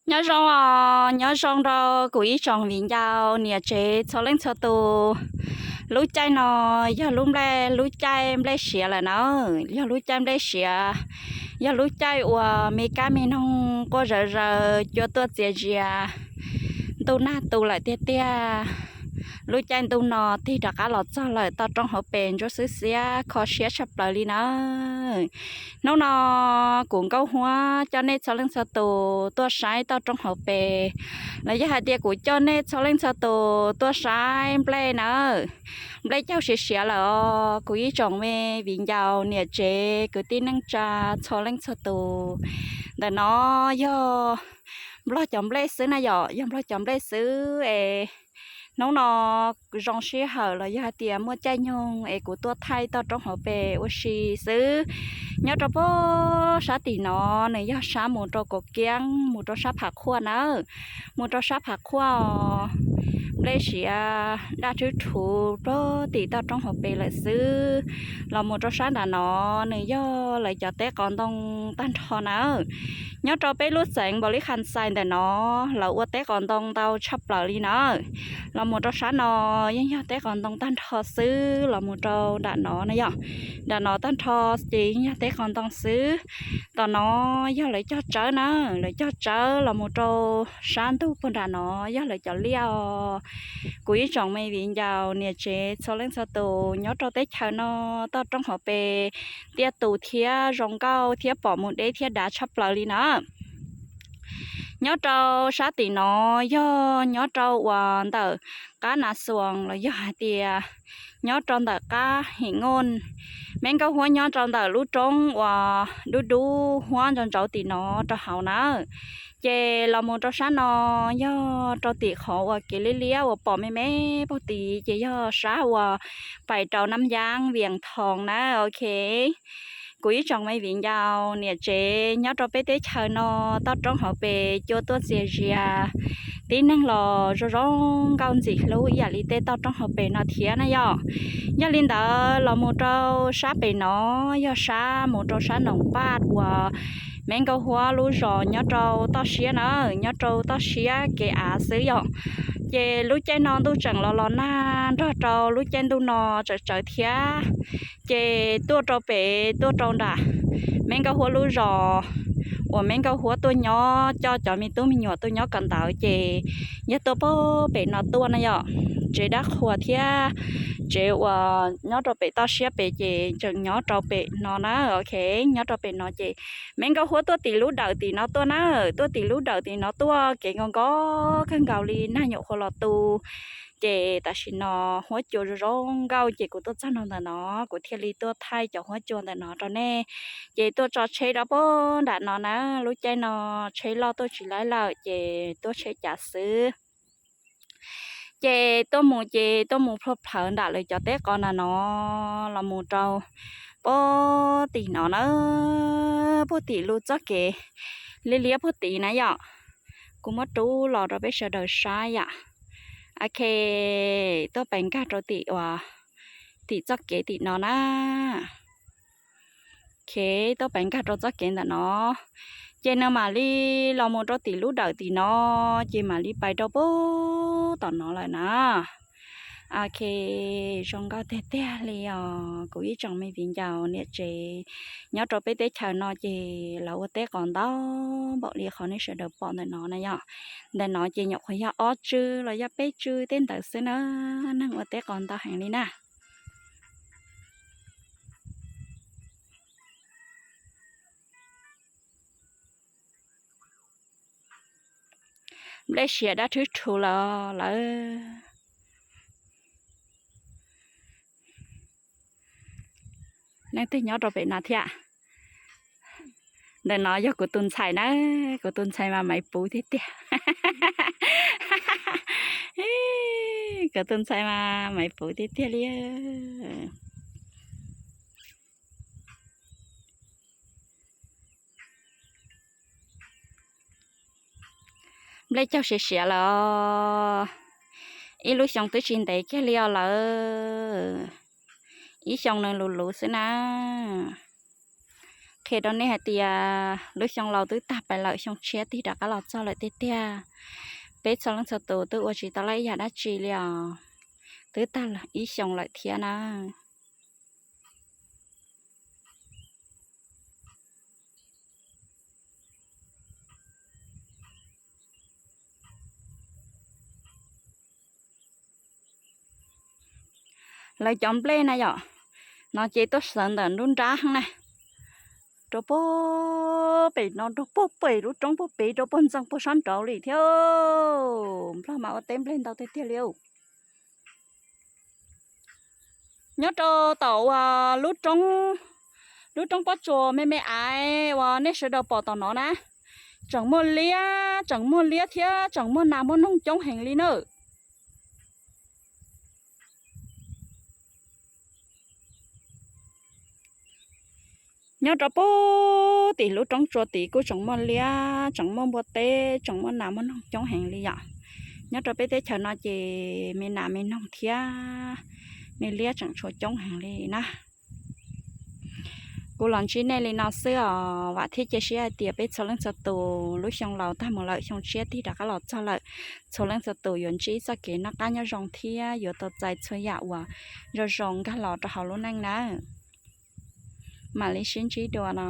Nyob zoo os, nyob zoo rau kuv ib tsoom viv ncaus niam tsev txhua leej txhua tus. Lub caij no yog lub nplej, lub caij nplej siav lawm na. Yog lub caij nplej siav, yog lub caij uas me kab me noog quaj zawv zaws cua tuaj txias zias, ntuj nag tu lawm tiag tiag. Lub caij ntuj no tig rov qab los txog lawm toj roob hauv pes ntsuab xwb xiab kho siab tshaj plaws li na. Hnub no kuv Nkauj Huab coj nej txhua leej txhua tus tuaj saib toj roob hauv pes, los yog hais tias kuv coj nej txhua leej txhua tus tuaj saib nplej nawb. Nplej caug siav siav lawm os kuv ib tsoom me viv ncaus niam tsev kwv tij neej tsa txhua leej txhua tus. Ntawm no yog Nplog cov nplej xwb na yom, yog Nplog cov nplej xwb es hnub no zoo sij hawm los yog hais tias muaj caij nyoog es kuv tuaj thaij toj roob hauv pes ua si xwb. Nyob rau pem sab tim no nws yog sab mus rau Kaum Kiab, mus rau sab Phav Khuaj nawb, mus rau sab Phav Khuaj os. Nplej siav daj rhwb rhuv pem tim toj roob hauv pes lawm xwb. Los mus rau sab nram no nws yog lawv cov teb qos ntoo tag nrho nawb. Nyob rau peb lub xeev Npaus Lis Khas Xais ntawm no lawv ua teb qos ntoo ntau tshaj plaws li nawb. Los mus rau sab no yeej yog teb qos ntoo tag nrho xwb. Los mus rau nram no na yom, nram no tag nrho ces yeej yog teb qos ntoo xwb. Tom no yog lawv cog tsawb na, lawv cog tsawb los mus rau sab ntug puag nram no yog lawv cov liaj os. Kuv ib tsoom me viv ncaus niam tsev txhua leej txhua tus nyob rau teb chaws no toj roob hauv pes tiaj tus thiab zoo nkauj thiab pom mus deb thiab dav tshaj plaws li na. Nyob rau sab tim no yog nyob rau uas ntawm qab Nav Xuas los yog hais tias nyob rau ntawm qab Him Nkuj, me nkauj huab nyob rau ntawm lub roob uas dub dub huab ntsaus ntsaus tim no rau hauv na. Ces los mus rau sab no yog rau tim qhov uas kev liab liab uas pom me me puag tid ces yog sab uas pais rau Nab Yaab Vias Thoos na, ok. Kuv ib tsoom me viv ncaus niam tsev nyob rau peb teb chaws no toj roob hauv pes cua tuaj txias zias, tib neeg los zoo zoo nkauj ntxim hlub ib yam li tej toj roob hauv pes no thiab na yom. Yog li ntawd los mus rau sab pem no yog sab mus rau sab Noom Paj uas me nkauj huab lub zos nyob rau toj siab na, nyob rau toj siab kev av xwb yom. Ces lub caij no ntuj tseem los los nag nrog rau lub caij ntuj no tsawv tsawv thiab. Ces tuaj rau pem tuaj rau nram me nkauj huab lub zos uas me nkauj huab tuaj nyob coj cov me tub me nyuam tuaj nyob kawm ntawv ces yog tuaj pem no tuaj na yom. Tsev dab qhuas thiab tsev uas nyob rau pem toj siab pem ces tseem nyob rau pem no na, ok. Nyob rau pem no ces me nkauj huab tuaj tim lub dawm tim no tuaj na, tuaj tim lub dawm tim no tuaj kev nkos nkos kawg nkaus li nag nyuam qhuav los tu. Ces tam sim no huab cua zoo zoo nkauj ces kuv tuaj txog no ntawm no kuv thiaj li tuaj thaij cov huab cua ntawm no rau nej. Ces tuaj tso tsheb rau pem nram no na, lub caij no tsheb loj tuaj tsis laib lawm ces tuaj tsheb cav xwb. Ces tuaj mus ces tuaj mus plhuav plhawv nram lawv cov teb qos nram no los mus rau pem tim no na, pem tim lub txoj kev liab liab pem tid na yom. Kuv muab rub los rau peb sawv daws saib yom. Ok, tuaj pem nkag rau tim uas tim txoj kev tim no na. Ok, tuaj pem nkag rau txoj kev ntawm no, ces nws mam li los mus rau tim lub dawm tim no, ces mam li pais rau pem tom no lawm na. Ok, zoo nkauj tiag tiag li os kuv ib tsoom me viv ncaus niam tsev nyob rau peb teb chaws no ces lawv ua teb qos ntau npaum li qhov nej sawv daws pom ntawm no na yom. Ntawm no ces nyuam qhuav yog ob tswb los yog peb tswb tej ntawd xwb na, neeg ua teb qos ntau heev li na. Nplej siav daj rhwb rhuv lawm lawm. Leej twg nyob rau pem no thiab? Ntawm no yog kuv tus ntxhais na, kuv tus ntxhais mas maiv puv tiag tiag. Kuv tus ntxhais mas maiv puv tiag tiag li. Nplej caug siav siav lawm os. Ib lub xyoo twb tsis ntev kiag li os lawm. Ib xyoo no luv luv xwb na. Qhia rau nej hais tias lub xyoo laus twb tag pais lawm, xyoo tshiab tig rov qab los txog lawm tiag tiag. Peb txhua leej txhua tus twb ua tsis tau laj ib yam dab tsi li os, twb tag ib xyoos lawm thiab na. Lawv cov nplej na yom, no ces tuaj sawv ntawm nruab nrab heev na, rau puag pem no, rau puag pem lub roob puag pem, rau puag ntxeeg puag sab nraud li thiab. Nplog mas ua teb nplej ntau tiag tiag li. Nyob rau tom uas lub roob, lub roob pob tsuas me me ais uas nej sawv daws pom tom no na, tseem muaj liab, tseem muaj liab thiab tseem muaj nas muaj noog coob heev li na. Nyob rau puag tim lub roob tsua tid kuj tseem muaj liab, tseem muaj npua teb, tseem muaj nas muaj noog coob heev li yom. Nyob rau peb teb chaws no ces me nas me noog thiab me liab tseem tshuav coob heev li na. Kuv los ntsib nej li no xwb os, vam thiab cia siab hais tias peb txhua leej txhua tus lub xyoo laus tag mus lawm, xyoo tshiab tig rov qab los txog lawm, txhua leej txhua tus yuav ntsib txoj kev noj qab nyob zoo thiab yuav tau txais txhua yam uas zoo zoo nkag los rau hauv lub neej nawb. Mam li sib ntsib dua no.